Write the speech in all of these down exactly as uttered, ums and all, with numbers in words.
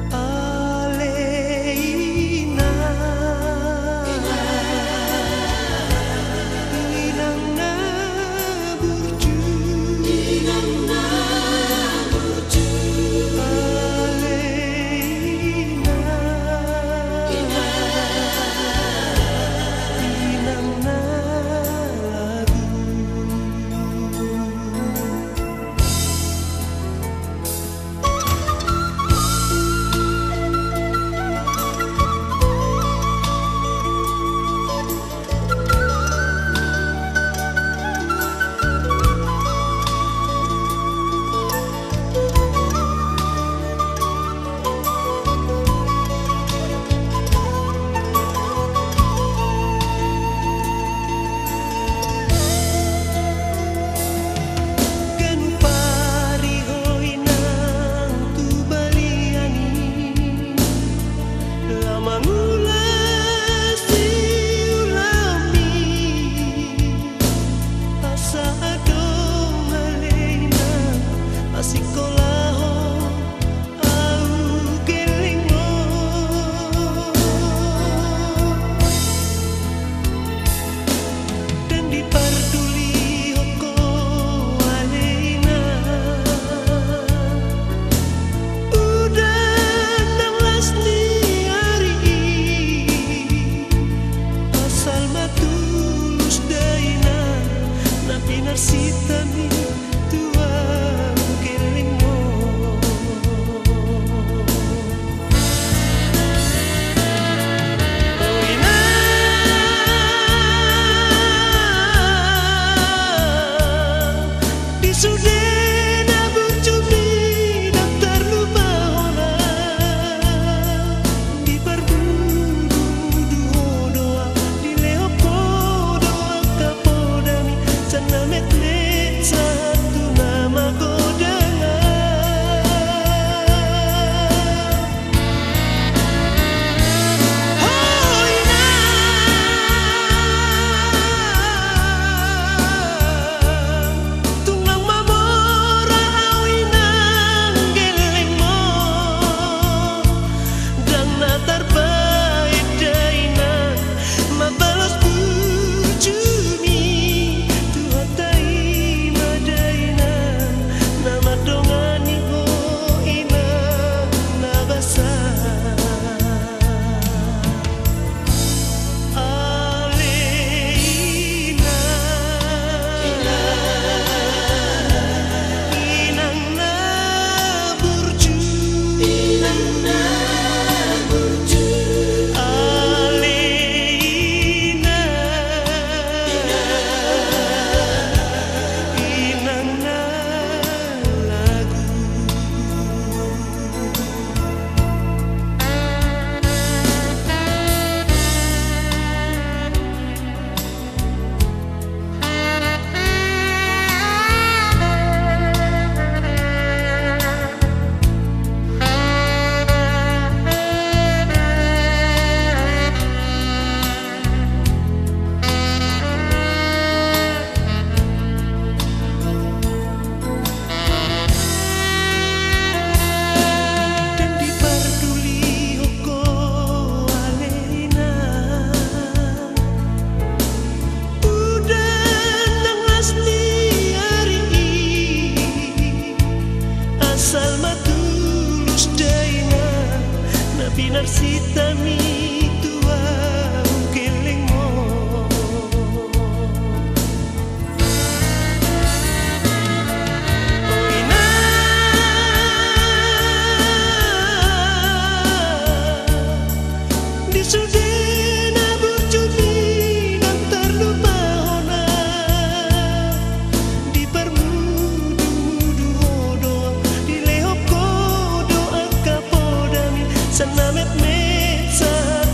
Ale inang, inang na burju, inang na burju. Ale inang, inang na lagu. Ganup ari ho inang tu balian i, laho mangula siulami. Asa adong ale inang, pasingkolahon ahu gellengmu. Ndang dipardulihon ho ale inang, udan nang las ni ari i. Asal ma tulus da inang, na pinarsinta mi tu ahu gellengmu. O inang, di sude na burju mi ndang tarlupa hona. Diparbudubuduk ho do ahu, dilehon ho do angka podami, sian na metmet sahat tu na magodang. Ho inang, tung naung mamora ahu inang gellengmu. Ndang na tarbahen da inang, mambalos burju mi. Tuhanta i ma da inang, na mandongani ho inang na basa. Ale inang, inang na burju, inang na burju. Ale inang, inang na lagu. Ndang dipardulihon ho ale inang, udan nang las ni ari i. Asal ma tulus da inang, na pinarsinta mi tu ahu gellengmu. O inang, di sude na burju mi ndang tarlupa hona. Diparmudumuduk ho do, dilehon ho do angka podami, sian na metmet sahat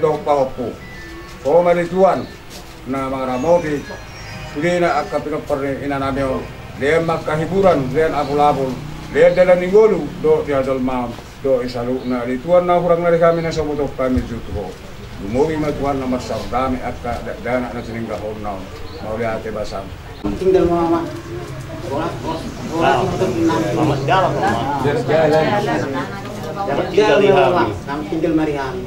Dohot pahompu. Ho ma di Tuhan na mangaramoti sudena angka pinompar ni inanami on. Lean ma angka hiburan, lean apul-apul, lean dalan ni ngolu dohot di hajolmaon. Dohot di saluhutna di Tuhan, na hurang nari hami na so botohon hami jut tu Ho. Lumobi ma Tuhan na marsaor dame angka dakdanak na tininggalhon na on. Mauliate basa. Tinggal ma, Mama. Bolas, bolas, bolas. Selamat jalan, Mama. Jalan, jalan. Selamat tinggal, Mama. Selamat tinggal ma di hami.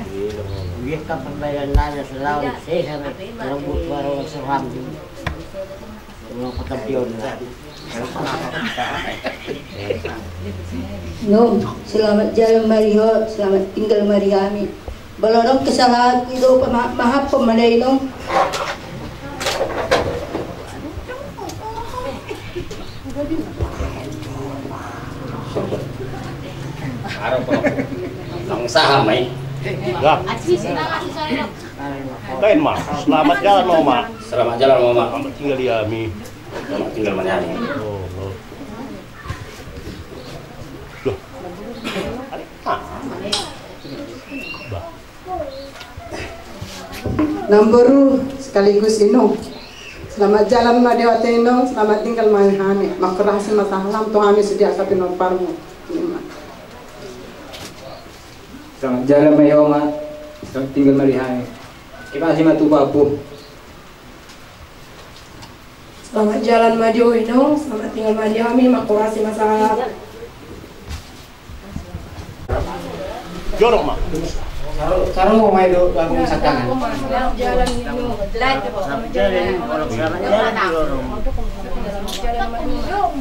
Biar kan pembayaran nada selalu sesa, rambut baru serham. Ulang patabion. Inong, selamat jalan ma di ho, selamat tinggal ma di hami. Molo adong kesalahanku, do pama-, maafhon ma da, Inong. Nang saha ma i? Gap. Lain ma. Selamat jalan, Oma. Selamat jalan, Oma. Selamat tinggal di hami. Selamat tinggal ma di hami. Oh, oh. Loh. Ada. Ah. Bah. Namboru sekaligus Inong. Selamat jalan ma di ho ate Inong, selamat tinggal ma di hami. Mangkorasi ma salam tu hami sude angka pinomparmu. Selamat jalan ma di ho, Oma. Selamat tinggal ma di hami. Terima kasih ma tu pahompu. Selamat jalan ma di ho Inong, selamat tinggal ma di hami, mangkorasi ma salam. Jorok ma. Taruh, taruh ma i do lagu satangan. Selamat jalan Inong. Selamat jalan. Selamat jalan ma Inong.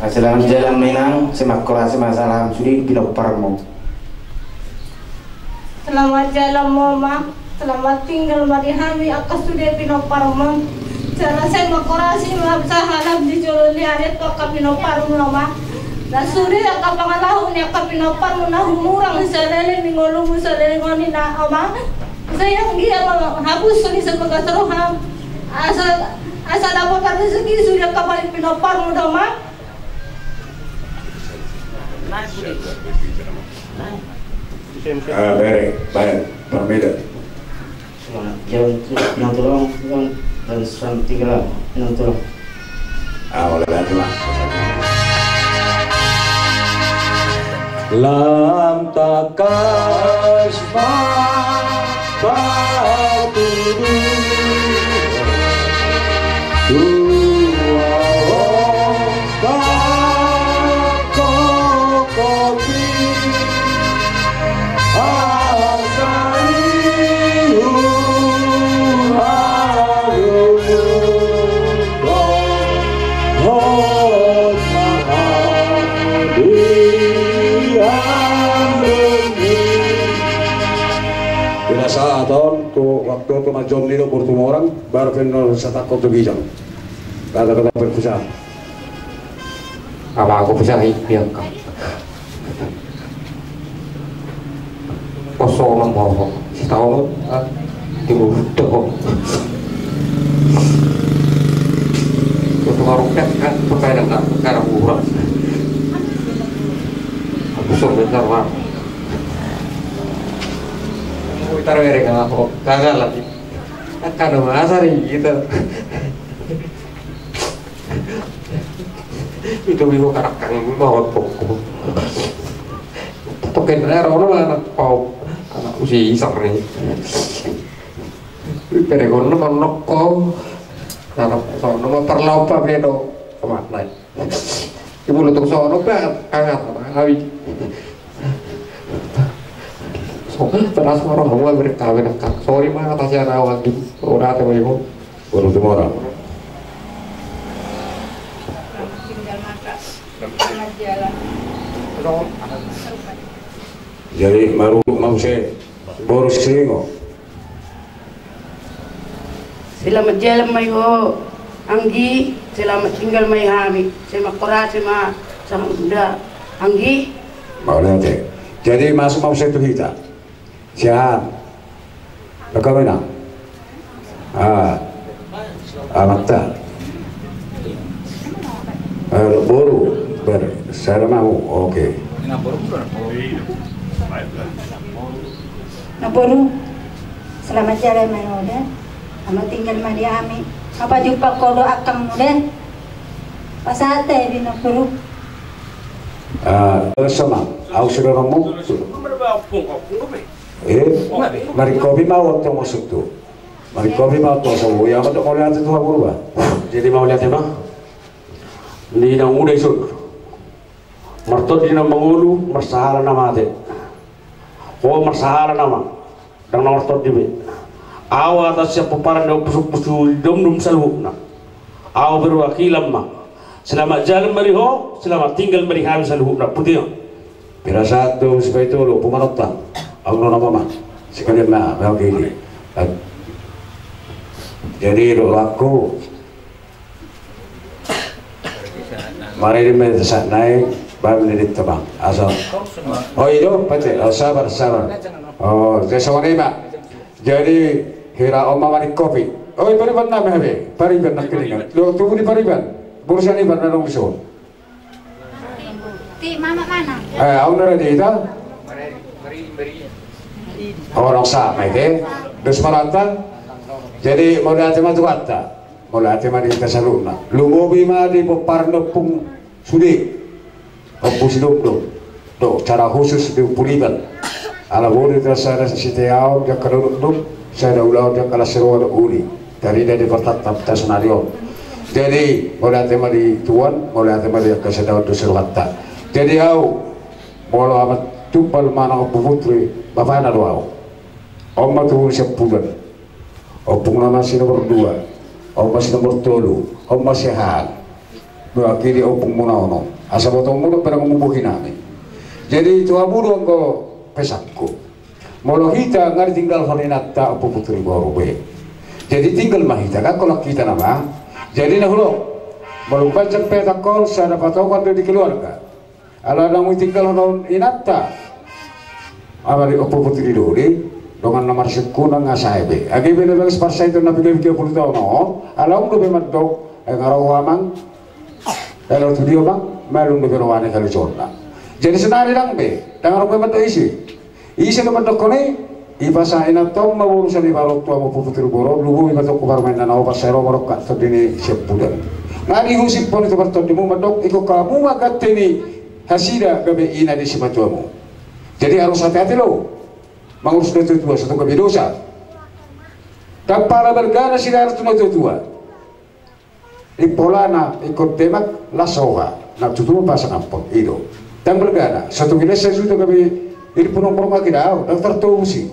Selamat jalan ma Inang, sai mangkorasi ma salam sude di pinomparmu. Selamat jalan ma Oma, selamat tinggal ma di hami angka sude pinomparmu. Jala sai mangkorasi ma salam di jolo ni ari tu angka pinomparmu Oma. Na sude angka pangalaho ni angka pinomparmu na humurang saleleng ni ngolumu saleleng on Inang Oma. Sai anggiat ma hapuson ni sibagas roham. Asa, asa dapotan rezeki sude angka pinomparmu da Oma. Ah, bere, baik, pameda. Selamat jalan, Inang Tulang, dan selamat tinggal, Inang Tulang. Ah, oleh lagi, Mak. Lam tangkas ma patuduhon, tu ahu tangkok kopi, asa i huharungkon hot ma hadian ni. Pinasahaton tu waktu tu manjom ni do, boru Tumorang, baru pe na satangkok tu ginjang. Kata-kata perpisahan. Apa aku bisa i, biar kau. Kosong nang bawah. Sitahu, ah, di bawah tu kok. Kau tu baru pet kan, pakai dengan sekarang murah. Aku suruh bentar, Bang. Aku taruh mereka, kok gagal lagi. Kan masa nih gitu. Itu minggu karakang mau toko. Token air ono anak pau, anak usi isar nih. Peregon no manok ko. Anak sono mau perlomba bedo. Sama naik. Ibu lutung sono banget, kangat sama awi. So, peras marah, mau beri kawin, Kak. Sorry, Mak, atas ya, nawa, gitu. Udah, temu, Ibu. Baru semua orang. Jadi, baru mau saya, baru sering kok. Selamat jalan ma i ho, anggi, selamat tinggal ma i hami, sai mangkorasi ma salam da, anggi. Mauliate. Jadi masuk ma muse tu hita. Sian. Rekaman. Ah. Amanta. Eh, boru, ber, sada mau, oke. Ina boru, boru. Namboru, selamat jalan ma ro da. Selamat tinggal ma di hami. Pajumpang ho do angkang mu da. Pasahat hami namboru. Ah, sama. Au sudah ngomong. Eh, maringopi ma au tu maksud tu. Maringopi ma au tu, so, ya, untuk mauliate tu hamu ba. Jadi mauliate ma. Di na muda isun. Martondi na mangolu, marsahala na mate. Ho marsahala nama. Ndang na martondi be. Au atas siap pomparan ni ompu, ompu Sidomdom saluhutna. Au perwakilan ma. Selamat jalan ma di ho, selamat tinggal ma di hami saluhutna. Putih. Pira satu supaya itu lo pemanotan. Au no nama ma. Sekalian ma, mewakili. Jadi doaku. Mari di meja saat naik, baru di tempat. Asal. Oh, iya, pate. Oh, sabar, sabar. Oh, saya sama nih, Pak. Jadi, hira oma mari kopi. Oh, Pariban nama, Habe? Pariban nak kelingan. Lo tubuh di Pariban. Bursa ni Pariban dong so. Ti mama mana? Eh, au na ra di ita? Oh, dong sama ite. Dus marata. Jadi, mauliate ma tu hata. Mauliate ma di hita saluhutna. Lumobi ma di pomparan ni ompu sude. Ompu Sidomdom. Do, secara khusus di Ompu Liban. Ala boi do hita sada siteaon, jala dohot do, sada ulaon, jala las ni roha dohot uli. Tarida di partatap ta sonari on. Jadi, mauliate ma di Tuhan, mauliate ma di angka sada on do saluhutna. Jadi au, molo Amat Tumbal manang Ompu Putri, bapana do au. On ma tubu ni Siampudan. Ompung nama si nomor dua, on ma si nomor tolu, on ma si hal. Mewakili ompung muna ono. Asa botomu do pedang mubuhi nami. Jadi tu hamu do anggo pesanku. Molo hita nga ditinggalhon inanta Ompu Putri boru be. Jadi tinggal ma hita kan kolak hita nama. Jadi na hudok. Molo baca petak kol sada patokan do di keluarga. Ala naung ditinggalhon inanta. Ala di Ompu Putri do di dongan na marsingkunan nga sae be. Age be na bagas parsaiton na piga piga pulu taon on. Ala ung dope mandok. Eh, nga ro amang. Elo tu dia amang. Malum dope rohana kali jonna. Jadi sonari dang be. Dang ro be mandok isi. Ise do mandokkon i, i pasahat inanta on ma boru sani balok tu hamu Ompu Putri boru, lumobi ma tongku parumaen na nau parsero ma rongkap tondi ni Siampudan. Nga dihusip pon i tu partondimu mandok, ingkon hamu ma ganteni hasida gabe ina di simatuamu. Jadi harus hati-hati lo mangurus natuatua, so tung gabe dosa. Dang pala balga nasida tu natuatua. Di polana ingkon demak las roha, na tutu pasangaphon i do. Dang balga na, so tung i las sajuta gabe i di punong borngak i da au, dang tartobus i.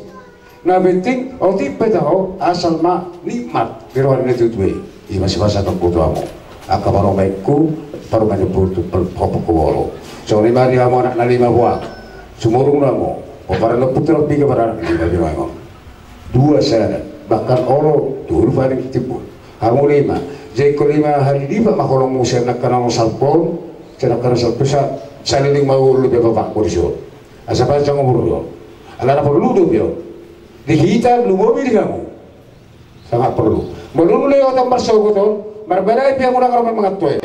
Na penting otik pe taho, asal ma nikmat di roha ni natuatua i. I ma sipasahatonku tu hamu angka parumaenku, parumaen ni Ompu Tumbal, Ompu boru. Songon i ma di hamu anak na lima boak. Sumurung do hamu. Pomparan ni Ompu Tumbal piga, baranak lima di roha i ma. Dua sada, bahkan olo, tolu paling timbul. Hamu lima, jadi ingkon lima hali lipat ma holongmu sian angka na salpu on, sian angka na salpu sa, saleleng ma ulu be bapakmu dison. Asa panjang umur do. Ala na porlu dope on. Di hita lumobi di hamu. Sangat porlu. Molo nunga oto marsogot on, marbadai pe hamu na ro mangantuai.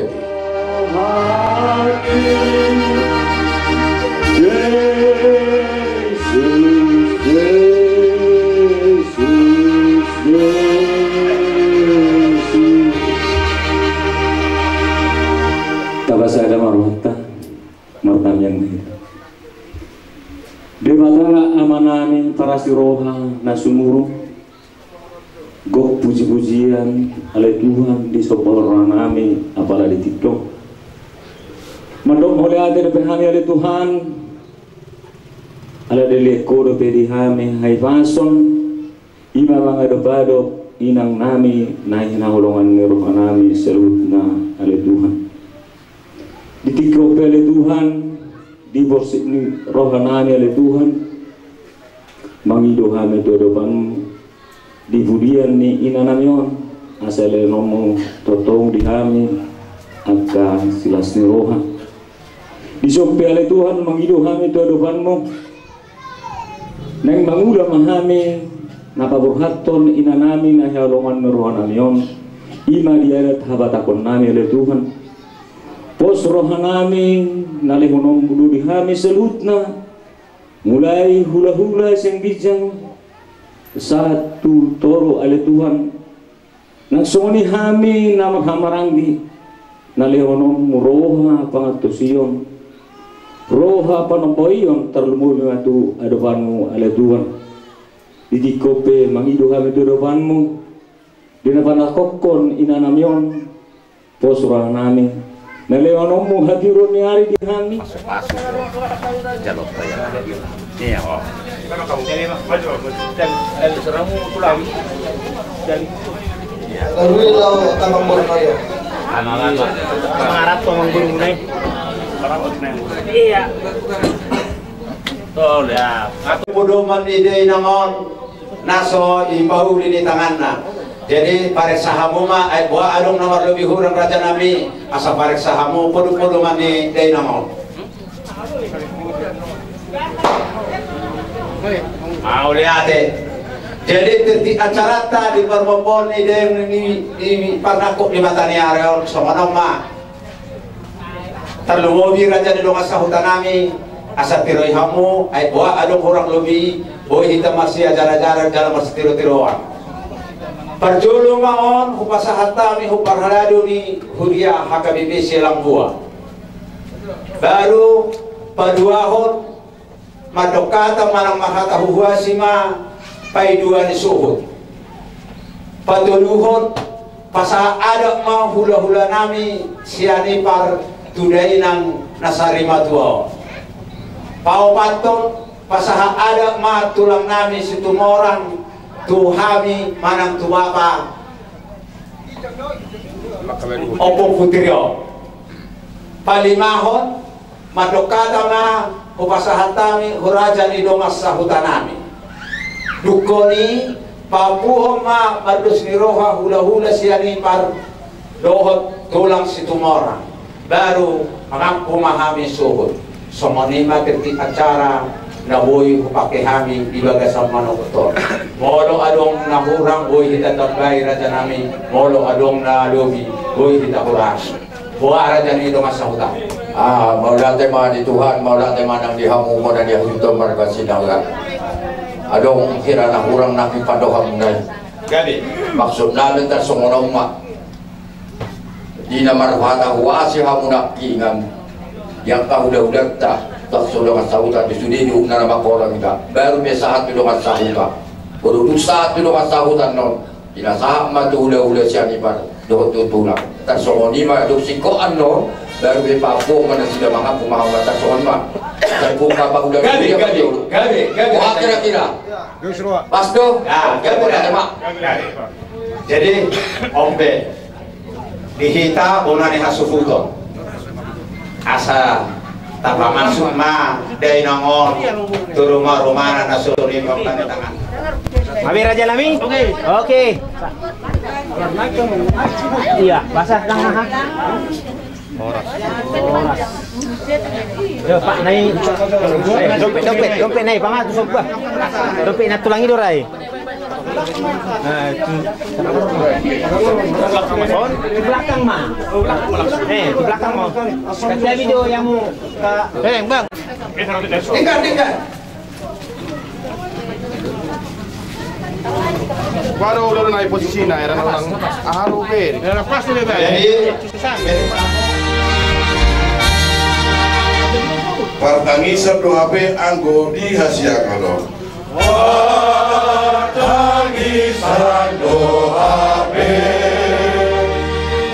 Tapasada ma rohanta, martangiang ma hita. Debata Amanami parasi roha na sumurung, gok puji-pujian, ale Tuhan, disomba rohanami apala di tingki on. Mandok mauliate dope hami ale Tuhan, ala dilehon Ho dope di hami hahipason, i ma mangadop-adop inangnami na hinaholongan ni rohanami saluhutna ale Tuhan. Di tingki on pe ale Tuhan, di borsik ni rohanami ale Tuhan, mangido hami tu adopanmu di pudian ni inanami on, asa lehononmu tongtong di hami angka silas ni roha. Dison pe ale Tuhan, mangido hami tu adopanmu, naeng mangula ma hami na paborhathon inanami na hinaholongan ni rohanami on, i ma di adat habatahonnami ale Tuhan. Pos rohanami na lehononmu do di hami saluhutna, Mulai hula-hula sian ginjang sahat tu toru ale Tuhan, nang songon i hami na marhahamaranggi, na lehononmu roha pangantusion, roha panombaion tarlumobi ma tu adopanmu ale Tuhan. Di tingki on pe mangido hami tu adopanmu, di na panangkokhon inanami on, pos rohanami, na lehononmu hatiuron ni ari di hami. Pasu-pasu. Jalo paya. Iya, oh. Lalu lalu tambang bola. Anak-anak. Mengharap tambang bola mulai. Iya. Betul ya. Podoman ni dainang on na so dipauli ni tanganna. Jadi pareksa hamu ma, ai boha adong na marlobi hurang rajanami, asa pareksa hamu podo-podoman ni dainang on. Mauliate. Jadi tirti acaranta di parmompoon ni dainang ni, di parnangkok ni mata ni ari on songon on ma. Tarlumobi raja ni dongan sahutanami, asa tiroi hamu, ai boha adong hurang lobi, boi hita marsiajar-ajaran jala marsitiro-tiroan. Parjolo ma on hupasahat hami hu parhalado ni huria H K B P Sialamboa. Baru paduahon, mandok hata manang marhata huhuasi ma paidua ni suhut. Patoluhon, pasahat adat ma hula-hulanami sian Ipar tu dainang na sarimatua on. Paopathon, pasahat adat ma tulangnami Situmorang tu hami manang tu bapa Ompung Putri on. Palimahon, mandok hata ma hupasahat hami hu raja ni dongan sahutanami. Dungkon i, paampuhon ma mardos ni roha hula-hula sian Ipar dohot tulang Situmorang. Baru mangampu ma hami suhut. Songon i ma tirti acara na boi hupake hami di bagasan manongtong. Molo adong na hurang boi hita tambai rajanami, molo adong na lobi boi hita hurangi. Boha raja ni dongan sahuta. Ah, mauliate ma di Tuhan, mauliate ma nang di hamu, mauliate di hamu tu marga Sinaga. Adong hira na hurang nami pando hamu nai. Gabe. Maksudnami tarsongon on ma. Di na marhata huasi hamu nangkiningan. Di angka hula-hulanta, tarsongon dongan sahuta, di sude di umna na mangkola hita. Baru pe sahat tu dongan sahuta. Baru dung sahat tu dongan sahuta non. Pinasahat ma tu hula-hula sian Ipar dohot tu tulang. Tarsongon i ma dung singkop annon, baru pe paampu ma nasida mangampu ma hamu tarsongon ma. Gabe, gabe, gabe, gabe. Wah, kira-kira. Pas do? Gabe, gabe. Jadi, on pe. Di hita bona ni hasuhuton. Asa tapamasuk ma dainang on tu ruma-rumana na so rimba panitangan. Gabe rajanami? Oke. Oke. Iya, basah tangan. Horas. Horas. Yo, Pak, nai. Dompet, dompet, dompet nai, Pak, tu sopa. Dompet na tulang i do rai. Nah, itu. On, di belakang, Ma. Eh, di belakang, Ma. Kasih video yang mau ke... Eh, Bang. Tinggal, tinggal. Baru udah naik posisi, nah, era nang aharu be. Era pas ini, Bang. Jadi, partangisan do hape anggo di hasiangan on. Partangisan do hape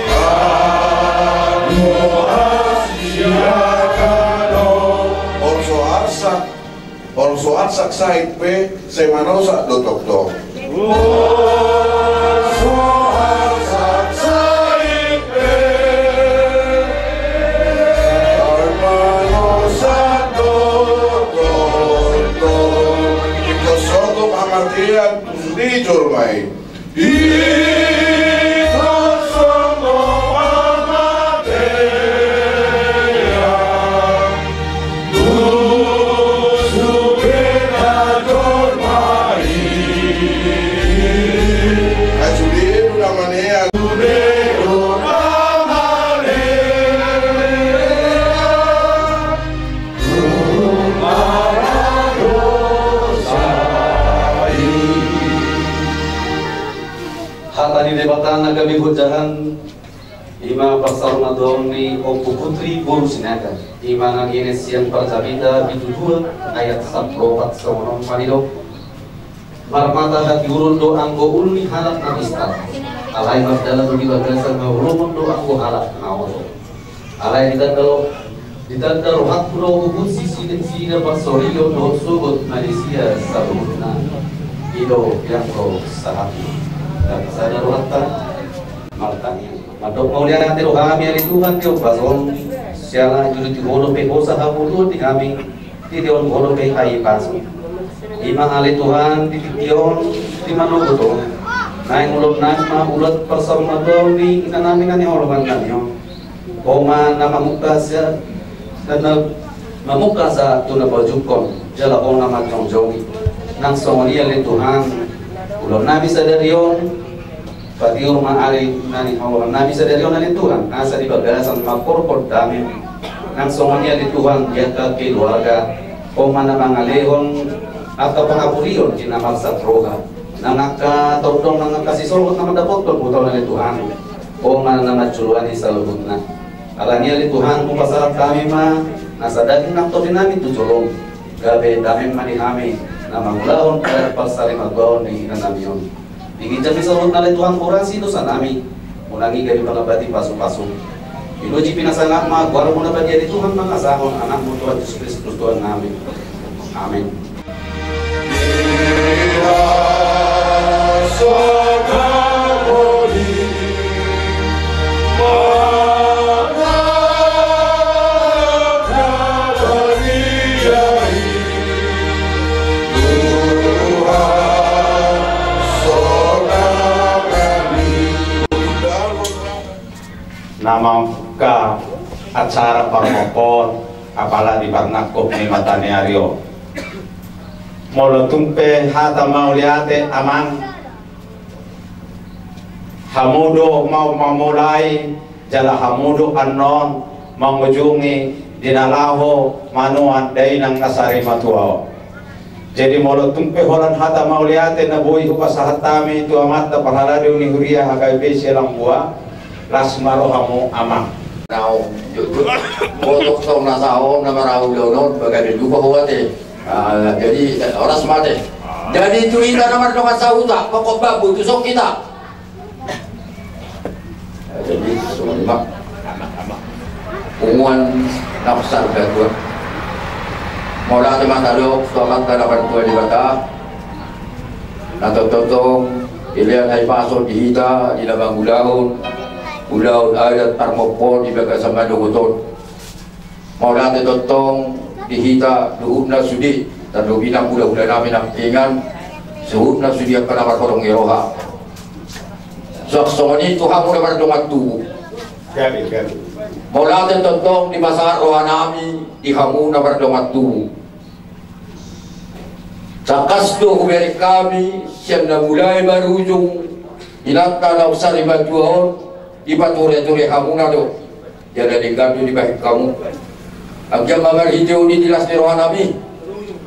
anggo hasiangan on. Olo so arsak, olo so arsak sahit pe, sai manosak do tongtong. Debata na gabe gonjahan, ima parsarumatuaon ni Ompu Putri boru Sinaga, ima na ninean sian Parjamita bindu dua ayat sampulu opat songon on ma didok. Marmata hatiuron do anggo ulu ni halak na pistar, alai mardalan do di bagasan haholomon do anggo halak na olo. Alai ditanda, ditanda rohangku do huhut sisinina, sisinina parsorion dohot sogot manisia saluhutna. I do biang do sahatna. Ndang sada rohanta martangiang. Mandok mauliate do hami ale Tuhan di ombas on, siala jujur di Ho dope hosa hamu di hami, di tion Ho dope hahipason. Ima ale Tuhan di tingki on, di manogot on, naeng ulaonnami ma ulaon parsarumatuaon ni inanami na niholongan nami on. Ho ma na mamungka sa, na mamungka sa tu na paujunghon, jala Ho na manjongjongi. Nang songon i ale Tuhan, ulaonnami sadari on, patiur ma ari na niholongan nami sadari on ale Tuhan, asa di bagasan mamporkhon damem. Nang songon i ale Tuhan, di angka keluarga, Ho ma na mangalehon angka pangapulion di na marsat roha. Nang angka tondong, nang angka sisolhot na mandapothon botoon ale Tuhan, Ho ma na manjoloani saluhutna. Alani i ale Tuhan, hupasahat hami ma nasa daging nang tondinami tu jolom, gabe damem ma di hami na mangulahon adat parsarumatuaon ni inanami on. Di ginjang ni saluhutna ale Tuhan, hurasi dosanami, unang i gabe pangapati pasupasum. Pinuji pinasangap ma goarmu na badia ale Tuhan, mangasahon Anakmu Tuhan Jesus Kristus Tuhannami. Amin. Na mambuka acara parmompon apala di parnangkok ni mataniari on. Molo tung pe hata mauliate amang, hamu do mau mamulai, jala hamu do annon mangujungi di na laho manuan dainang na sarimatua on. Jadi molo tung pe holan hata mauliate na boi hupasahat hami tu amanta parhalado ni huria H K B I Selambua, las ma rohamu amang. Nau, botok tong na saon na marau donon bagade lupa ho ate. Ah, jadi, eh, oras mate. Jadi tu hita na mardongan sahuta, pokok bambu tu song hita. Jadi songon i ma punguan na marsarumatuaon. Mauliate ma tadok tu Amanta na martua Debata, na tongtong dilean hahipason di hita di na mangulahon ulaon adat parmompon di bagasan manogot on. Mauliate tongtong di hita suhutna sude, tarlobi nang hulahula nami nangkiningan, suhutna sude angka na marholong ni roha. Suang songon i tu hamu na mardongan tubu. Gabe, gabe. Mauliate tongtong dipasahat roha nami di hamu na mardongan tubu. Tangkas do hubereng hami sian na mulai marujung inanta na sarimatua on, dipatureture hamuna do. Jala denggan do dibahen hamu. Anggiat ma marhite on i di las ni roha nami.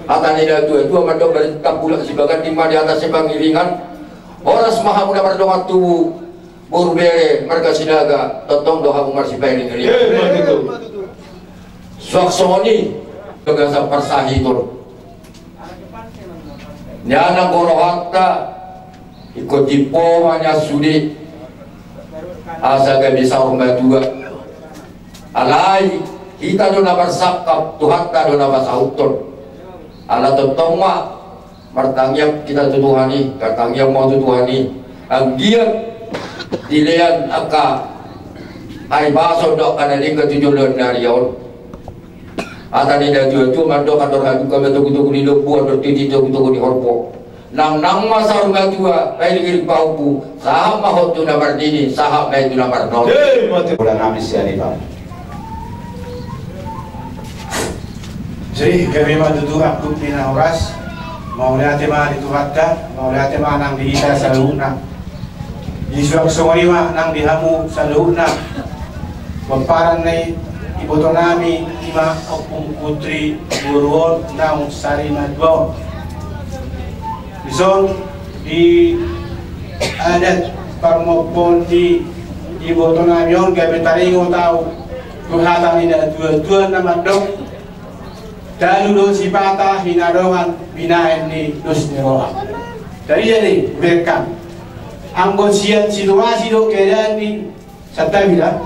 Hata ni natuatua mandok, bari tambulak sibaganding ma di atas sipangiringan. Horas ma hamu na mardongan tubu, boru bere marga Sinaga, tongtong do hamu marsipairingiringan. Eh, betul. Suang songon i bagasan parsahiton. Nian anggo rohanta, ingkon timpo ma nian sude asa gabe saur matua. Alai hita do na marsangkap, Tuhanta do na pasahuthon. Ala tongtong ma martangiang hita tu Tuhan i, martangiang ma tu Tuhan i. Anggiat dilean angka hahipason dohot angka na denggan tu joloan ni ari on. Hata ni natuatua mandok, andor halumpang ma togutogu ni lombu, andor titi togutogu ni horbo. Nangnang ma saur matua, pairingiring pahompu, sahat ma ho tu na marnini, sahat ma i tu na marnono. Eh, mate. Bola nami sian i, Pak. Jadi gabe ma tutu angkup ni na horas. Mauliate ma di Tuhanta, mauliate ma nang di hita saluhutna. Di suang songon i ma nang di hamu saluhutna. Pomparan ni iboto nami ima Ompung Putri boru on naung sarimatua on. Dison di adat Parmompoon ni ibotonami on gabe taringot ahu tu hata ni natuatua na mandok: Talu do sipata hinadongan binahen ni dos ni roha. Jadi, jadi, berkam. Anggo sian situasi dohot keadaan ni Santabi da.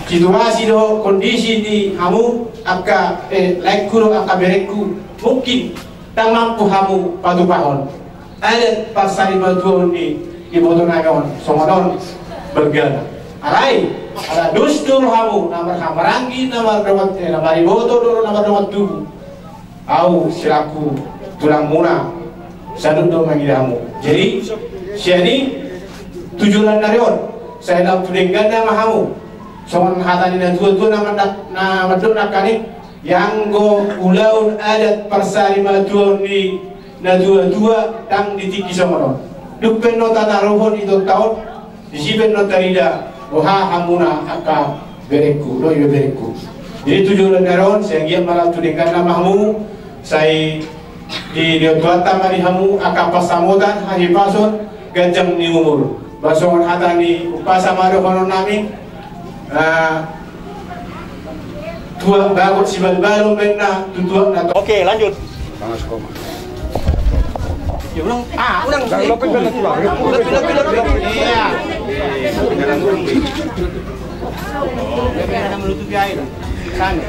Situasi dohot kondisi ni hamu angka, eh, laengku dohot angka berengku, mungkin ndang mampu hamu patupahon adat parsarimatuaon ni ibotonami on songon on bergala. Alai ala dos do rohamu na marhahamaranggi, na mardongan, eh, na mariboto dohot na mardongan tubu. Ahu selaku tulangmuna salut do mangida hamu. Jadi sian i tu joloan ni ari on, sai lam tu dengganna ma hamu. Songon hata ni natuatua na mandok, na mandok nangkaning: Ianggo ulaon adat parsarimatuaon ni natuatua ndang di tingki songon on. Dung pe annon tataruhon ito taon, disi pe annon tarida boha hamuna angka berengku dohot ibeberengku. Jadi tu joloan ni ari on, sai anggiat ma lam tu dengganna ma hamu, sai dilehon Tuhanta ma di hamu angka pansamotan, hahipason, ganjang ni umur. Ba songon hata ni umpasa ma dohononnami: Ah, tuak bagot sibalbal ma inna tu tuak na to. Oke, lanjut. Panas koma. Ya, ulang. Ah, ulang. Ulang, ulang, ulang, ulang. Iya. Ada menutupi air. Sana.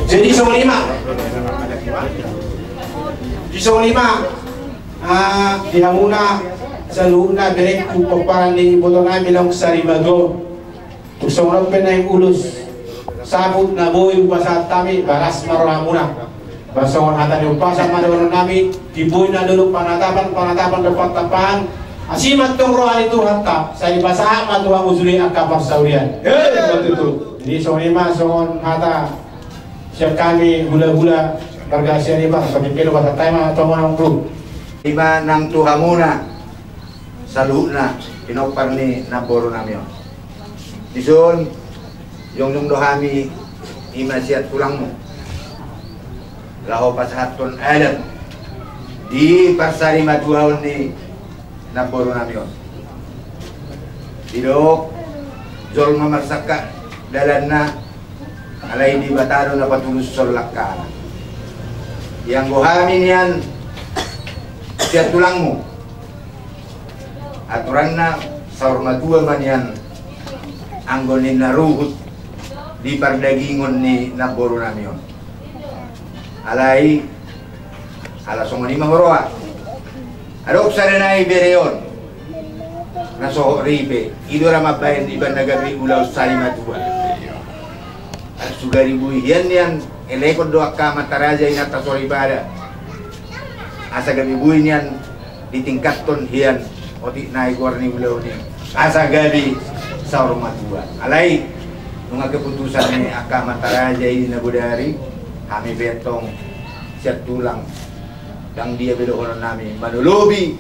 Jadi songon i ma. Jadi songon i ma. Ah, di hamuna saluhutna berengku pomparan ni ibotonami naung sarimatuaon. Tung songon on pe naeng ulos saput na boi hupasahat hami, balas ma rohamuna. Ba songon hata ni umpasa ma dohononnami: Di boi na dolok panatapan, panatapan dohot pantampahan, asi ma antong roha ni Tuhanta, sai dipasahat ma tu hamu sude angka parsaulian. Hei, betul tu. Jadi songon i ma songon hata sian hami hulahula marga Sianipar, pakikkelo pasahat hami ma antong, Amang Boru. I ma nang tu hamuna saluhutna pinompar ni namborunami on. Dison jongjong do hami i ma sian tulangmu laho pasahathon adat di parsarimatuaon ni namborunami on. Didok jolma marsangkap dalanna, alai Debata do na patulushon langkana. Ianggo hami nian sian tulangmu, aturanna saur matua ma nian anggo ninna ruhut di pardagingon ni namborunami on. Alai ala songon i ma huroha. Adong sada nai bere on na sohot ripe, i do ra mambahen ibana gabe ulaon sarimatua. Sugari boi hian nian elekon do angka amanta raja inanta soripada, asa gabe boi nian ditingkathon hian otik nai goar ni ulaon i, asa gabe saur matua. Alai nunga keputusan ni angka amanta raja i na bodari, hami pe antong sian tulang ndang dia be dohononnami, manolobi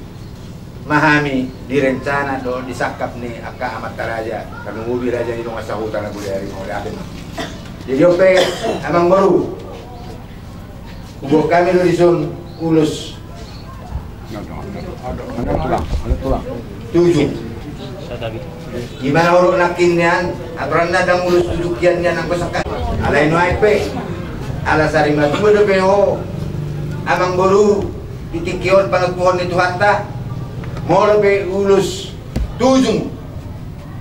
ma hami di rencana dohot di sangkap ni angka amanta raja, tarlumobi raja ni dongan sahuta na bodari, mauliate ma. Jadi on pe, Amang Boru, huboan hami do dison ulos. Ada tulang, ada tulang. Tujuh. Di mana uruk nangkin nian, aturanna ndang ulos tujuh kian nian anggo sangkap. Alai nuaeng pe, ala sarimatua dope ho, Amang Boru, di tingki on panontuhon ni Tuhanta, molo pe ulos tujung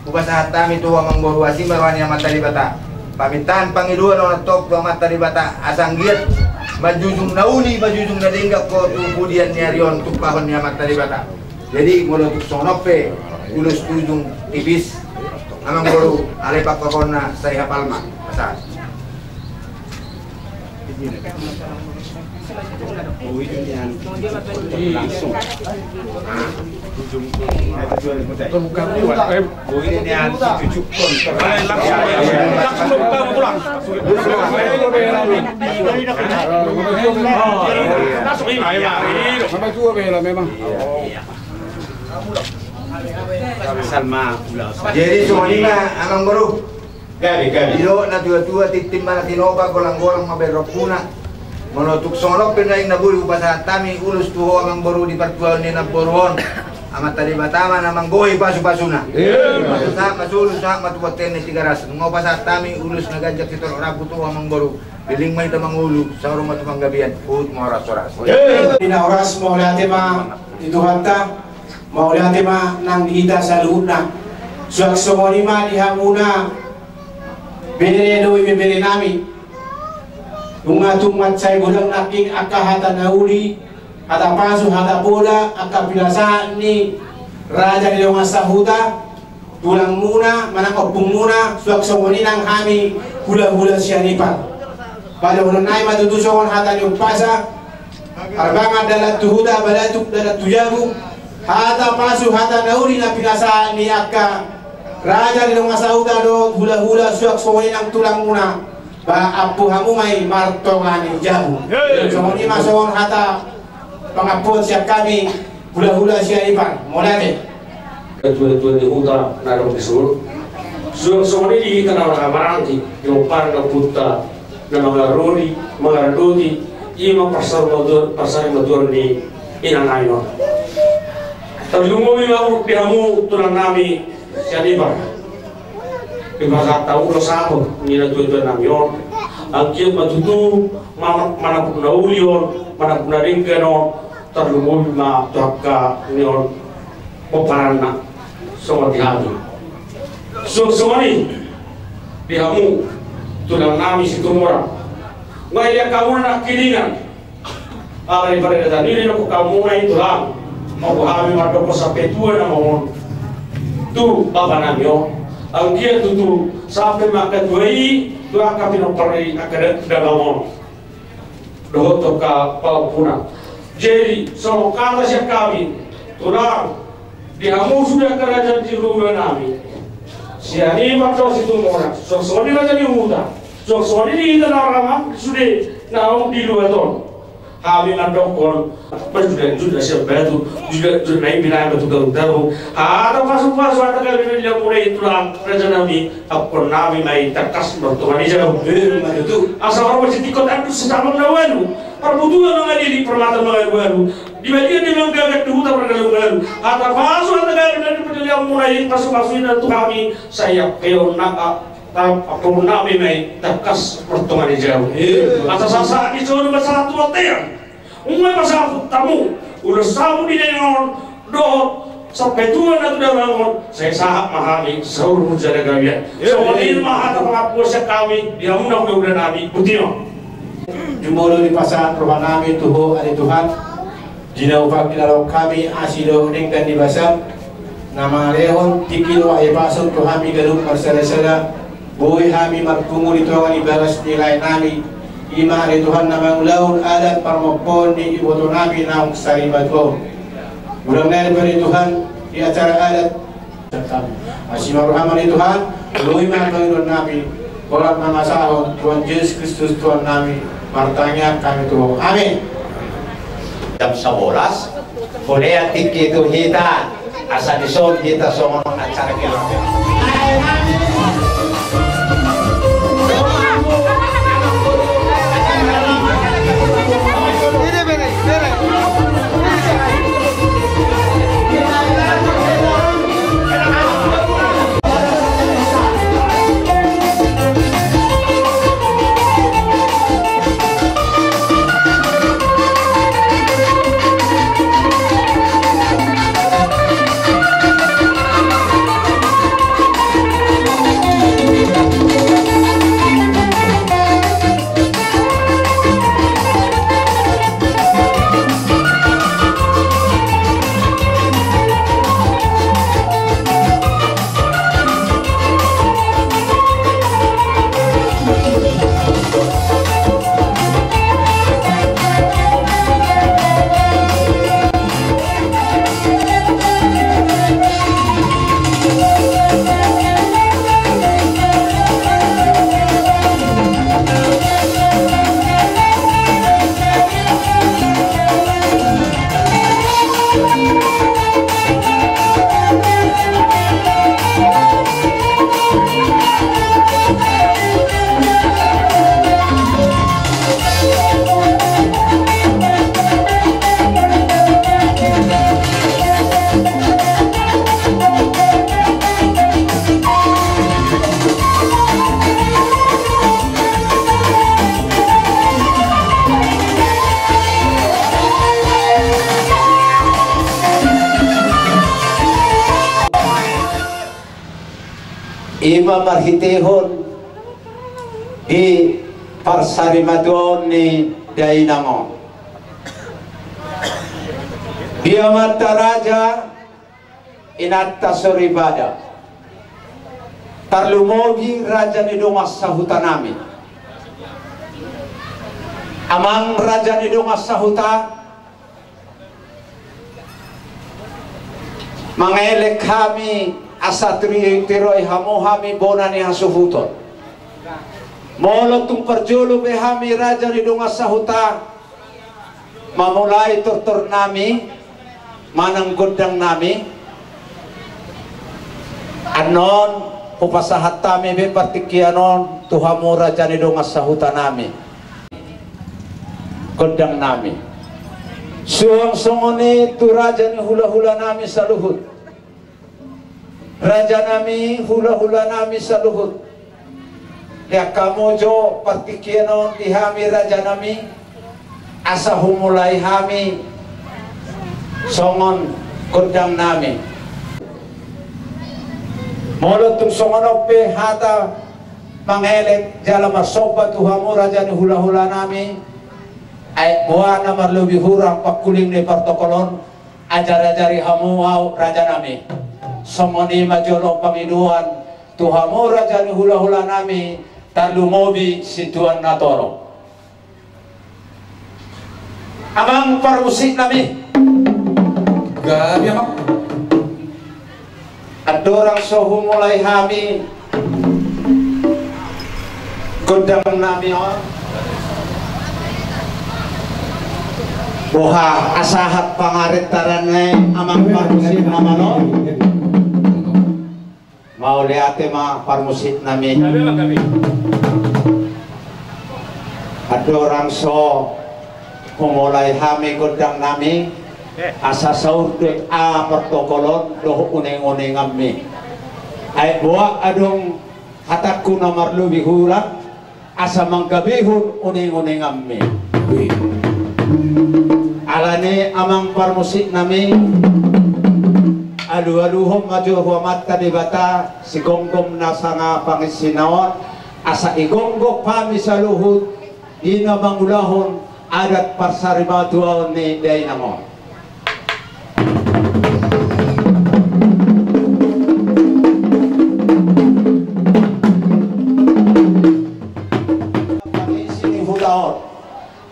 hupasahat hami tu ho, Amang Boru, asi ma roha ni Amanta Debata. Pamintaan pangidoan on antong tu Amanta Debata asa anggiat manjujung na uli, manjujung na denggan ho tu pudian ni ari on tumpahon ni Amanta Debata. Jadi molo tung songon on pe ulos tujung tipis, Amang Boru, alai pangkorhonna sai hapal ma. Pasahat. Langsung. Langsung. Langsung. Jadi songon i ma, Amang Boru. Gabe, gabe. Didok natuatua, tintin ma na tinopa, golanggolang ma berrompuna. Molo tung songon on pe nuaeng na boi hupasahat hami ulos tu ho amangboru di partuaon ni namboru on, Amanta Debata ma na manggohi pasupasuna. Ima. Sahat ma solu, sahat ma tu bontean ni Tigaras. Nunga hupasahat hami ulos na ganjang sitorop rambu tu ho amangboru. Leleng ma hita mangolu, saur ma tu panggabean. Huhut ma horas-horas. Ima horas, mauliate ma di Tuhanta. Mauliate ma nang di hita saluhutna. Suang songon i ma di hamuna bere dohot ibebere nami. Nunga tung mansai godang nangkin angka hata na uli, hata pasu, hata poda, angka pinasahat ni raja ni dongan sahuta, tulangmuna manang ompungmuna, suang songon i nang hami hulahula Sianipar. Padohonon nami ma tutu songon hata ni umpasa: Harbangan dalan tu huta, balatuk dalan tu jabu. Hata pasu, hata na uli na pinasahat ni angka raja ni dongan sahuta dohot hulahula, suang songon i nang tulangmuna, ba ampu hamu ma i martonga ni jabu. Songon i ma songon hata pangampuon sian hami hulahula Sianipar. Mauliate. Ketua-ketua ni huta na adong di son, suang songon i di hita na marhahamaranggi, di pomparan ni ompunta na mangaroni, mangaradoti, ima parsarimatua-, parsarimatua ni inang nami on. Tarlumobi ma di hamu tulang nami Sianipar. Dipasahat hamu do saput ni natuatua nami on. Anggiat ma tutu ma-, manapuk na uli on, manapuk na denggan on, tarlumobi ma tu angka ni on pomparanna songon di hami. Suang songon i di hamu tulang nami Situmorang. Nunga dilean hamu nangkiningan. Ala ni paradatan i, didokkon hamu ma i tulang, mamboan hami mandok sampe tua nama on tu bapa nami on. Anggiat tutu sampe ma angka tua i tu angka pinompar ni angka da-, damang on dohot tu angka pahompuna. Jadi songon hata sian hami tulang, di hamu sude angka raja ni hulahula nami Sianipar dohot Situmorang, suang songon i raja ni huta, suang songon i di hita na marhahamaranggi sude naung di luat on. Hami mandokkon, marjuda-juda sian batu, juda-juda na i binaen batu garu-garu. Hata pasu-pasu, hata gabe na nilehonmuna i tulang, raja nami, ampuon nami ma i tangkas martonga ni jabu. Ima tutu. Asa hormat sitingkot anduk, sitambang na ualu, parbutuhan mangalili, parmata mangalualu, di balian di manggagat, di huta pargalugalu. Hata pasu, hata gabe na nilehonmuna i, pasu-pasu i na tu hami, sai ampuon na, a, a, ampuon nami ma i tangkas martonga ni jabu. Ima. Asa sahat-sahat ni solu ma sahat tu bontean. Nunga pasaput hamu ulos hamu di dainang on dohot sampe tua na tu damang on, sai sahat ma hami saur matua jala gabe. Ima. Songon i ma hata pangampuon sian hami di hamu na hulahula nami. Botima. Jumolo dipasahat roha nami tu Ho ale Tuhan, di na hupangkilalaon hami asi dohot denggan ni basam, na mangalehon tingki dohot hahipason tu hami ganup marsada-sada. Boi hami marpungu di tonga ni bagas ni lae nami, ima ale Tuhan na mangulahon adat parmompoon ni iboto nami naung sarimatua on. Godang nai ale Tuhan di acara adat. Asi ma roham ale Tuhan, boi ma pangidoan nami, holan mangasahon Tuhan Jesus Kristus Tuhan nami, martangiang hami tu Ho. Amin. Jam sabolas, hulean tingki tu hita. Asa dison hita songon acara keluarga. Ima marhitehon di parsarimatuaon ni dainang on. Di amanta raja, inanta soripada, tarlumobi raja ni dongan sahutanami. Amang raja ni dongan sahuta, mangelek hami asa tiri-, tiroi hamu hami bona ni hasuhuton. Molo tung parjolo pe hami raja ni dongan sahuta, mamulai tortornami manang gondangnami, annon hupasahat hami be partingkian on tu hamu raja ni dongan sahutanami, gondangnami. Suang songon i tu raja ni hulahulanami saluhut. Rajanami, hulahulanami saluhut. Lean hamu jo partingkian on di hami rajanami, asa humulai hami songon gondangnami. Molo tung songon on pe hata mangelek jala marsomba tu hamu raja ni hulahulanami, aek boha na marlobi hurang pangkuling ni partokol on, ajar-ajari hamu au rajanami. Songon i ma jolo pangidoan tu hamu raja ni hulahulanami, tarlumobi situan na torop. Amang parmusiknami. Gabe, amang. Andorang so humulai hami gondangnami on, boha, sahat pangarentaran nai amang parmusik nama on. Mauliate ma parmusiknami. Andorang so humulai hami gondangnami, asa saur do aha partokol on dohot uning-uninganmi. Aek boha adong hatangku na marlobi hurang, asa manggabehon uning-uninganmi. Alani amang parmusiknami, alualuhon ma jo tu Amanta Debata sigomgom na sanga panginsina on, asa igonggom hami saluhut di na mangulahon adat parsarimatuaon ni dainang on. Pangisi ni huta on,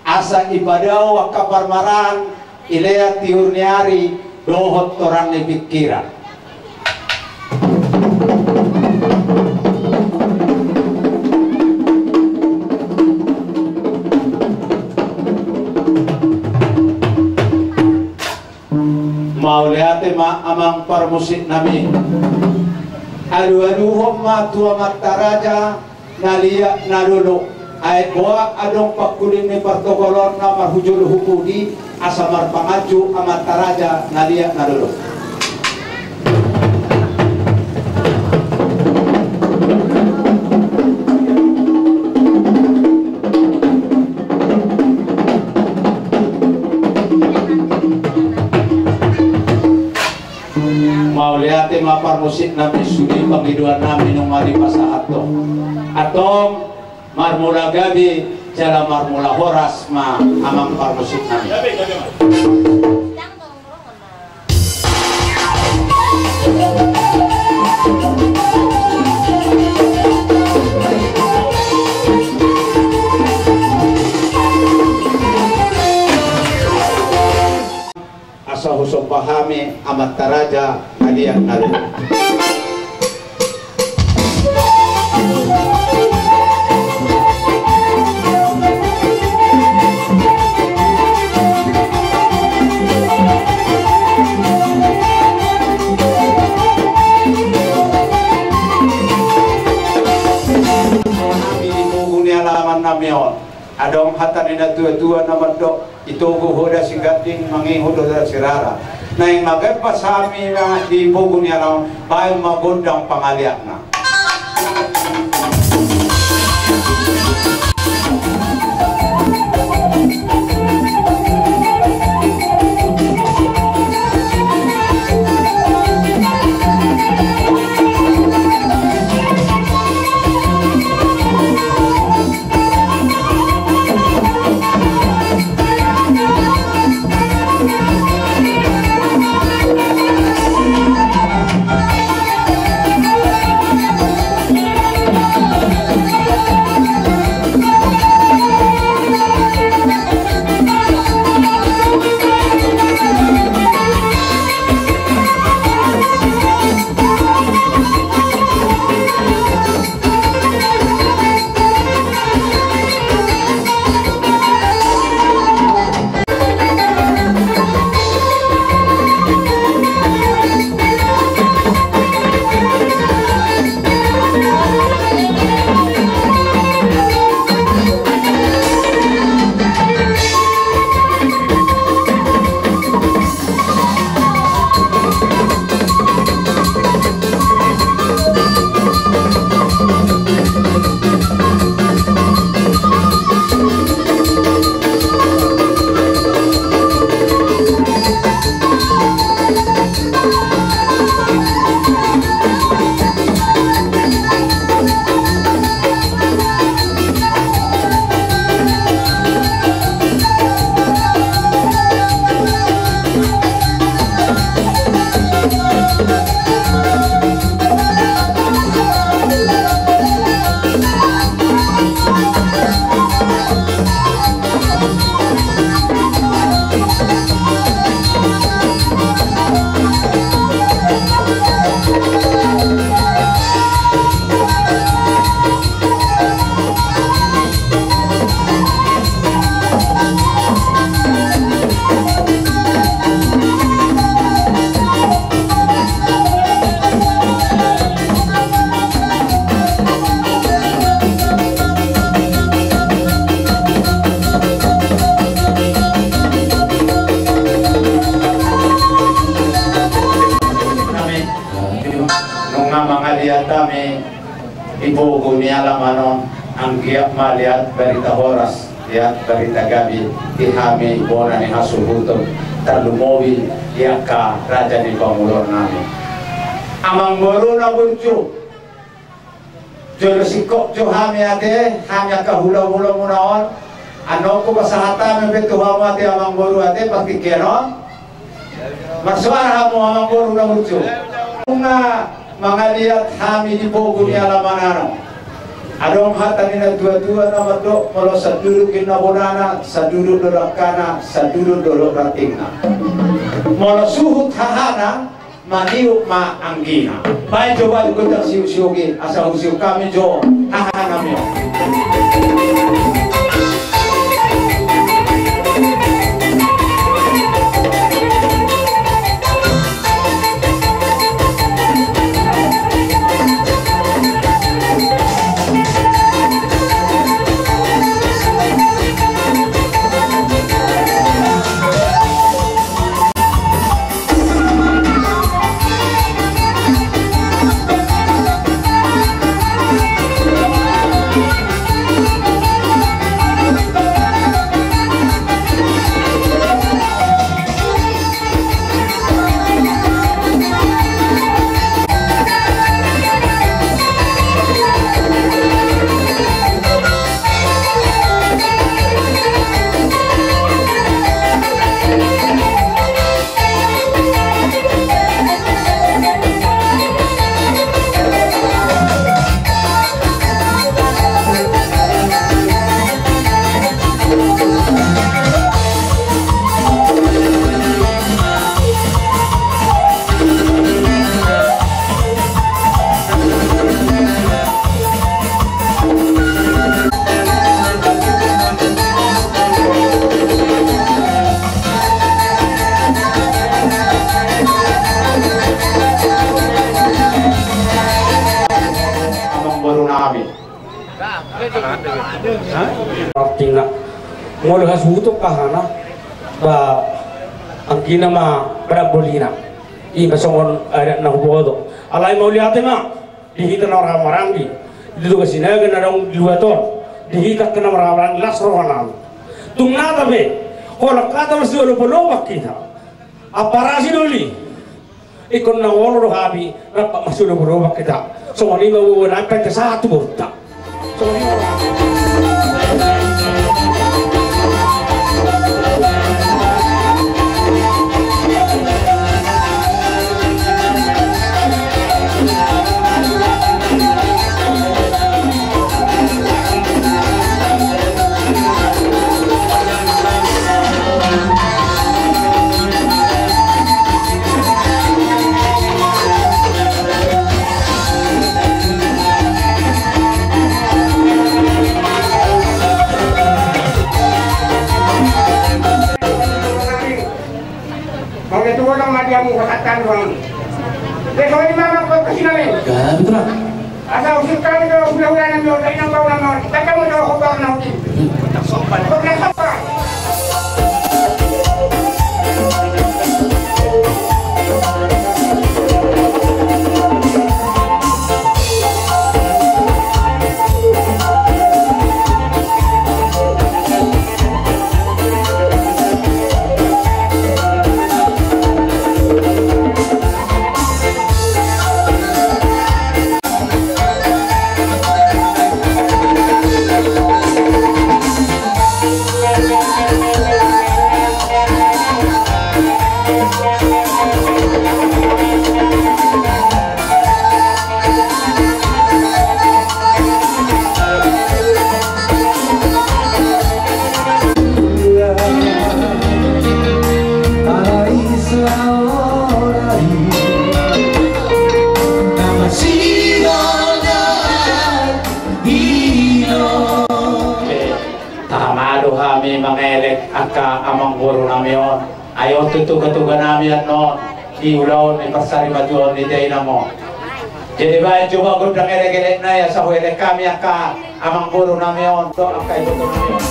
asa ipadao angka parmaraan, ilean tiur ni ari dohot torang ni pingkiran. Mauliate ma amang parmusiknami. Alualuhon ma tu amanta raja na liat na lolo. Aek boha adong pangkuling ni partokol on na marhujolo hu pudi, asa marpanganju amanta raja na liat na lolo. Mauliate ma parmusiknami, sude pangidoannami nunga dipasahat do. Antong marmula gabe jala marmula horas ma amang parmusiknami. Asa husomba hami amanta raja na liat na lolo. Hami di pogu ni alamannami on. Adong hata ni natuatua na mandok, itogu hoda siganding, mangihut hoda sirara. Naeng magempas hami na di pogu ni alaman, baen ma gondang pangaliatna. Hami di pogu ni alaman on, anggiat ma liat barita horas, liat barita gabe di hami bona ni hasuhuton, tarlumobi di angka raja ni pamoruon nami. Amangboru na burju, jolo singkop jo hami ate, hami angka hulahulamuna on. Annon hupasahat hami pe tu hamu ate amangboru ate, partingkian on. Marsoara hamu amangboru na burju. Nunga mangaliat hami di pogu ni alaman on. Adong hata ni natuatua na mandok, molo sanduduk inna bonana, sanduduk do dangkana, sanduduk do rantingna. Molo suhut hahana, maniuk ma anggina. Baen jo baen gondang siuksiuk i, asa husiuk hami jo hahanami on. Amangboru nami. Artina, molo hasuhuton hahana, ba anggina ma badan bolina. I ma songon adat na huboto. Alai mauliate ma di hita na marhahamaranggi, di Toga Sinaga na adong di luat on, di hita angka na marhahamaranggi, las rohanami. Tung nata pe, holan hata masiolopolopan hita. Amparasi do i. Ingkon na olo do hami rap masiolopolopan hita. Songon i ma boanami painta sahat tu borunta. Songon i ma. Mauliate ma di hamu, pasahat hami. Songon i ma, Amang, tu hita nai. Gabe, Tulang. Asa husungkun hami do hulahula nami on, dainang bahula nami on, tangkas ma jo hombar na hudin. Hombar na sopa. Taha ma do hami mangelek angka amangboru nami on. Ai on tu tugatuga nami annon di ulaon ni parsarimatua on di dainang on. Jadi baen jo ba gondang elekelek nai asa huelek hami angka amangboru nami on dohot angka iboto nami on.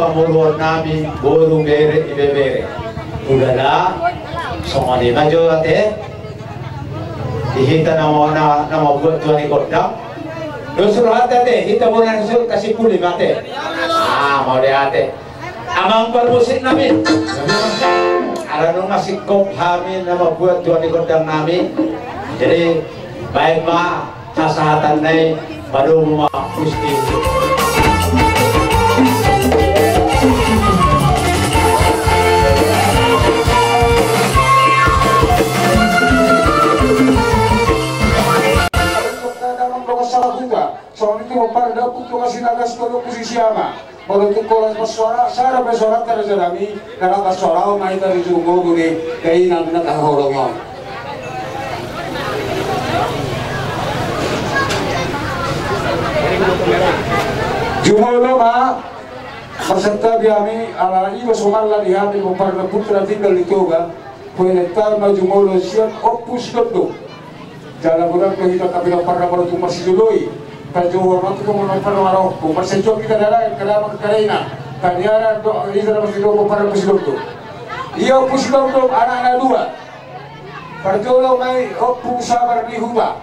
pamoruon nami, boru, bere, ibebere. Udahlah, songon i ma jo ate. Di hita nama, nama, nama buat tuan i kondang. Dos rohanta ate, hita bona susul kasih puli mate. Ah, mau de ate. Amang parmusik nami. Ala nunga singkop hami nama buat tuan i kondang nami. Jadi, baen ma hasahatan nai, padomu ma Gusti. Songon i tu pomparan dapot tu Sinaga, sitolu tu Sisiama. Molo tung holan marsuara, sada pe suaranta raja nami, na laho marsuara on ma hita di juru ngolu ni dainang na tahaholongi on. Jumolo ma, marsantabi hami, ala iba so marlas di hami pomparan dapot na tinggal di Toga, huelek ma jumolo sian Ompu Sidondong. Jala godang do hita, tapi na parna molo tung marsijolo i. Tajoho ma tung molo parna maro, tung marsijolo hita dalan, kada mangkadaina. Taniara do hita na marsijolo, parna marsijolo. Ia Ompu Sidondong, anakna dua. Parjolo ma i Ompu Sabar ni Huta.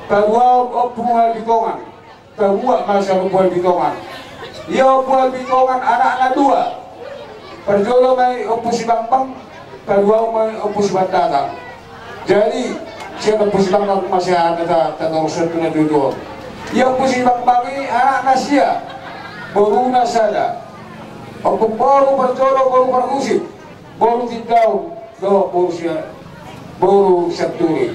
Paduahon Ompu Albitongan. Tabuat ma sian Ompu Albitongan. Ia Ompu Albitongan anakna dua. Parjolo ma i Ompu Sibambang, paduahon ma i Ompu Sibandatang. Jadi, sian Ompu Sibambang ma sian na ta, tatorus tu na tutu on. Ia Ompu Sibambang i anakna sia, boruna sada. Ompu boru parjolo boru Parhusip. Boru Tindaon, dohot boru Sia, boru Sianturi.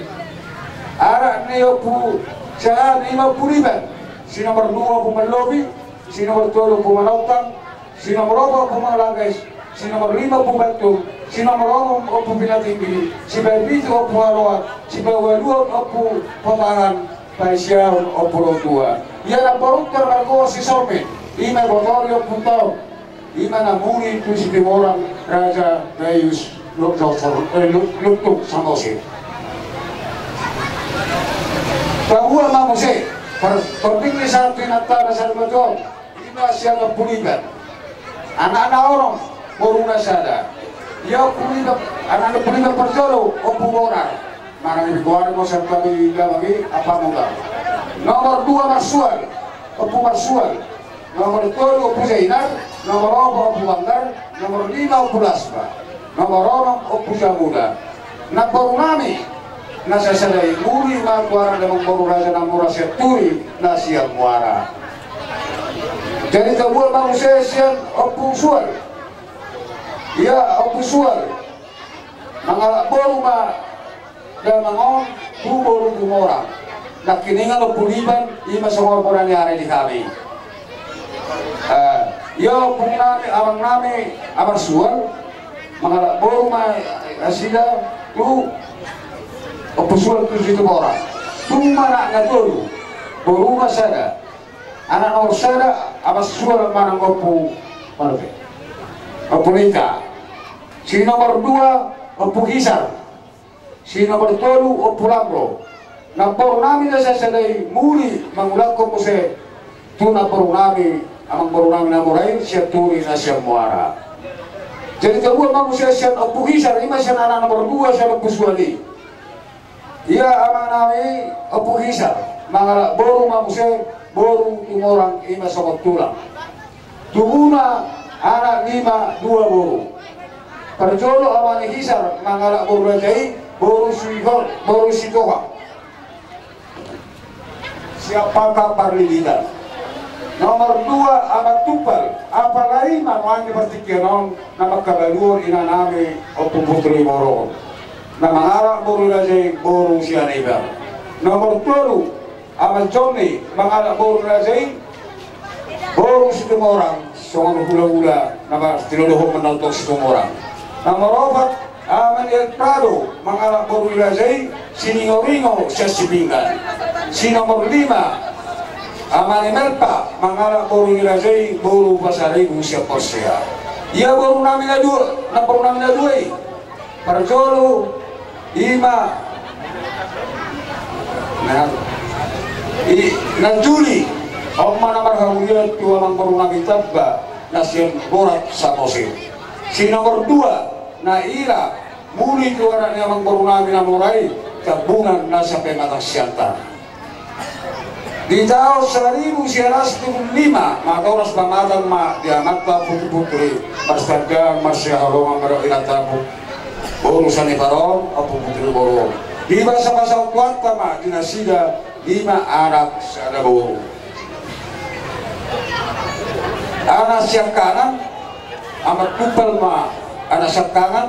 Anak ni Ompu Sahat, ima Ompu Liban, si nomor dua Ompu Mallopi, si nomor tolu Ompu Manautang, si nomor opat Ompu Mangalages, si nomor lima Ompu Bantul, si nomor onom Ompu Pinatinggi, si papitu Ompu Haroa, si paualuhon Ompu Popangan, paisiahon Ompu Lotua. Ia na parutar margoar si Sormin, ima botori Ompu Taon. Ima na muli tu Situmorang Raja Gaius Lu-, Lu-, eh, Lu-, Lutung Samosir. Paboa ma muse, par-, tonding ni sahat tu inanta na saur matua on, ima sian Ompu Liban. Anakna onom, boruna sada. Ia Ompu Liban, anakna Ompu Liban parjolo, Ompu Bonar. Manang di Bonar, Bonar, Bonar, Bonar, Bonar. Nomor dua Marsual, Ompu Marsual. Nomor tolu Ompu Zainal, nomor opat Ompu Banggar, nomor lima Ompu Lasba, nomor onom Ompu Jamuda. Namboru nami na sasada i, muli ma goarna amangboru Raja Namora Sianturi na sian Muara. Jadi tabuat ma muse sian Ompu Sual. Ia Ompu Sual. Mangalap boru ma damang on tu boru Tumorang. Nangkiningan Ompu Liban, ima songon bona ni ari di hami. Eh, ia Ompu nami, amang nami, amang Sual, mangalap boru ma nasida tu Ompu Sual tu Situmorang. Tung ma anakna tolu, boruna sada. Anak nomor sada, amang Sual manang Ompu, Ompu Nita. Si nomor dua, Ompu Hisar. Si nomor tolu, Ompu Lambro. Namboru nami na sasada i muli mangulakhon muse tu namboru nami, amangboru nami na mora i, Sianturi na sian Muara. Jadi tabuat ma muse sian Ompu Hisar, ima sian anak nomor dua sian Ompu Sual i. Ia amang nami Ompu Hisar, mangalap boru ma muse, boru Tumorang, ima songon tulang. Tubuna anak lima, dua boru. Parjolo amang ni Hisar mangalap boru raja i, boru Sihol, boru Sitohang. Siap pangkang parlilitan. Nomor dua amang Tumpal, apalagi ma nuaeng di partingkian on na mangkabaluhon ina nami Ompu Putri Moro. Na mangalap boru raja i, boru Sianipar. Nomor tolu, Amang Joni, mangalap boru raja i, boru Situmorang, songon hulahula na martinodohon manang tong Situmorang. Nomor opat, Amang Elprado, mangalap boru raja i, Siningoringo sian Sipinggan. Si nomor lima, Amang Emelpa, mangalap boru raja i, boru Pasaribu sian Porsea. Ia boru nami na dua, na boru nami na dua i. Parjolo, ima, na, i, na juli, on ma na marhamulian tu amangboru nami Tamba, na sian Borat Samosir. Si nomor dua, na ira muli tu anak ni amang boru nami na mora i, Tambunan na sian Pematang Siantar. Di taon saribu sia ratus tolu pulu lima, matoras pamatang ma di amanta putri-putri, marsandahan, marsihaholongan ma dohot inanta boru Saniparon, Ompu Putri Boru. Di basa-basa tuanta ma di nasida lima anak sada boru. Anak siangkangan, Amanta Tumpal ma anak siangkangan,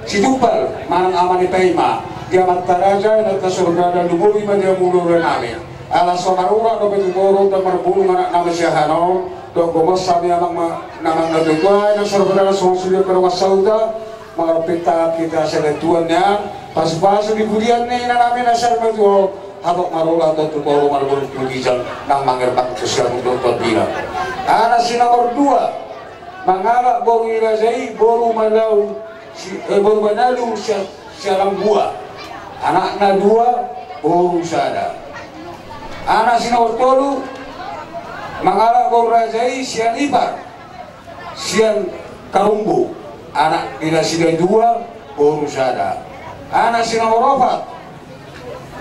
si Tumpal manang Ama ni Paima. Di amanta raja, inanta soripada, lumobi ma di hamuliateonnami. Ala so marurat dope tu toru, ndang marbulung anak nami sian hanon, dohot gomos hami amang ma-, na amang na tuatua, inanta soripada, songon sude pe dongan sahuta, mangadopi tangan hita sian Tuhan, ya. Pasu-pasu di pudian ni inanami na sarimatua on, hatop marula tu toru, marboru tu ginjang, nang mangerbang tu siamun dohot tu ambina. Anak si nomor dua, mangalap boru ni raja i, boru Malau, si, eh, boru Manalu, si, Sialangbua. Anakna dua, boru sada. Anak si nomor tolu, mangalap boru raja i, Sianipar, sian Karumbu. Anak ni nasida dua, boru sada. Anak si nomor opat,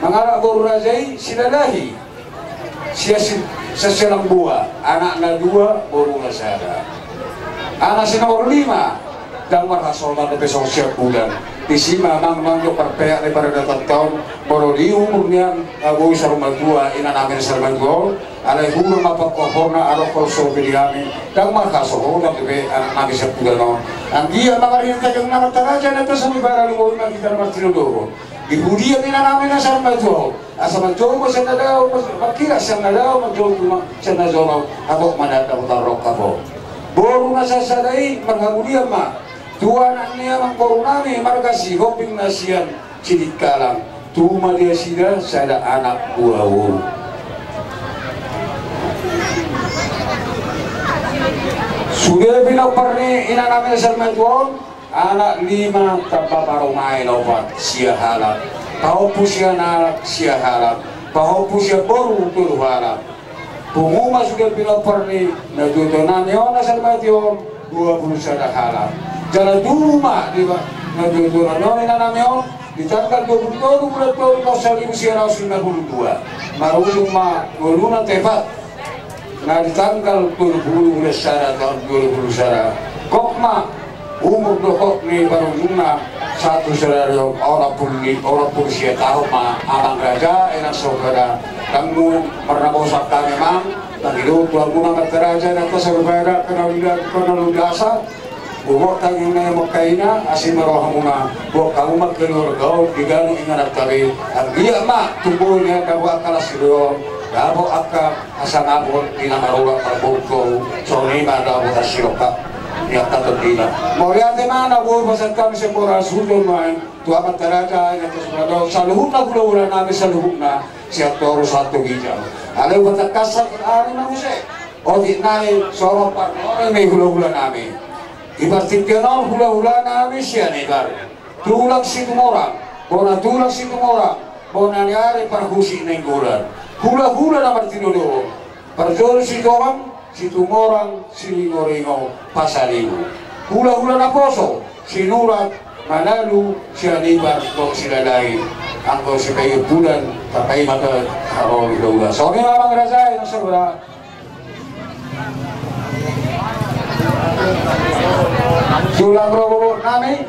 mangalap boru raja i, Silalahi, sian si, sian Sialangbua. Anakna dua, boruna sada. Anak si nomor lima, ndang marhasohotan dope songon siambulan. Disi ma amang, amang jo parpeak ni paradatonta on, molo di umur nian, eh, boi sarimatua inanami na sarimatua on, alai hurang ma pangkorhonna, adong holso pe di hami, ndang marhasohotan dope anaknami siambulan on. Anggiat ma marhite ganjang ni amanta raja, inanta soripada, lumobi ma hita na martinodohon. Di pudian ni inanami na sarimatua on, asa manjou ma sian na dao, mangkirap sian na dao, manjou ma sian na jonok, hatop ma na dapotan rongkap on. Boru na sasada i marhamulian ma tu anak ni amang borunami marga Sihombing na sian Sidikalang, tu ma di nasida sada anak dua boru. Sude pinompar ni inanami na sarimatua on, anak lima tamba parumaen opat, sia halak. Pahompu sian anak, sia halak. Pahompu sian boru, tolu halak. Pungu ma sude pinompar ni natuatuanami on na sarimatua on, dua pulu sada halak. Jala tubu ma di ba-, natuatuanami on, inanami on, di tanggal dua pulu tolu bulan tolu taon saribu sia ratus lima pulu dua, marujung ma ngoluna tepat na di tanggal tolu pulu bulan sada taon dua ribu dua pulu sada. Gok ma umur dohot ni parujungna, sahat tu sadari on onom pulu, onom pulu sia taon ma amang raja, inanta soripada. Ndang marnaposang hami amang, mangido tu hamuna amanta raja, inanta soripada, kana uda, kana uda asa. Boha tangiang ni amanta ina, asi ma rohamuna, boha hamu ma keluarga on, di ganup inganan hami. Anggiat ma tumpu ni angka las ni on, dapot angka hasangapon di na marurat marboru, songon i ma dapot hasilongkap ni angka tondina. Mauliate ma na boi pasahat hami sian boru Hasuhuton nuaeng, tu amanta raja, inanta soripada, saluhutna hulahulanami saluhutna, sian toru sahat tu ginjang. Alai hupatangkashon hami ma muse otik nai songon parnoreng ni hulahulanami. Di partingkian on hulahulanami Sianipar, tulang Situmorang, bona tulang Situmorang, bona ni ari parhusip Nainggolan. Hulahula na martinodohon, parjolo Sitohang, Situmorang, Siringoringo, Pasaribu. Hulahula naposo, Sinurat, Manalu, Sianipar, dohot Silalahi. Anggo sipaihut bulan, tapaima pe haroro hulahula. Songon i ma amang raja, inanta soripada. Tulang rorobot nami,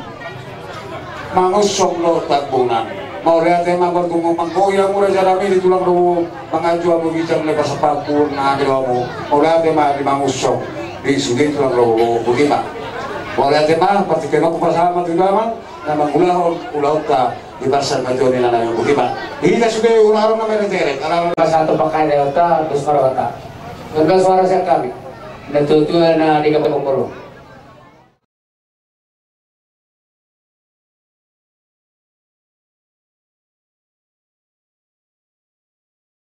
Mangunsong dohot Tambunan. Mauliate ma, martungkol manggohi hamu raja nami di tulang rorobot, manganju hamu ginjang na pasampulna di hamu. Mauliate ma di Mangunsong, di sude tulang rorobot, botima. Mauliate ma, partingkian on hupasahat ma tu damang na mangulahon ulaonta di parsarimatuaon inanami on, botima. Hita sude ulaon na mereteret, ala pasahat tu pangkaidaonta, terus marwata. Terima suara siap kami. Natuatua na di Kabupaten Bogor.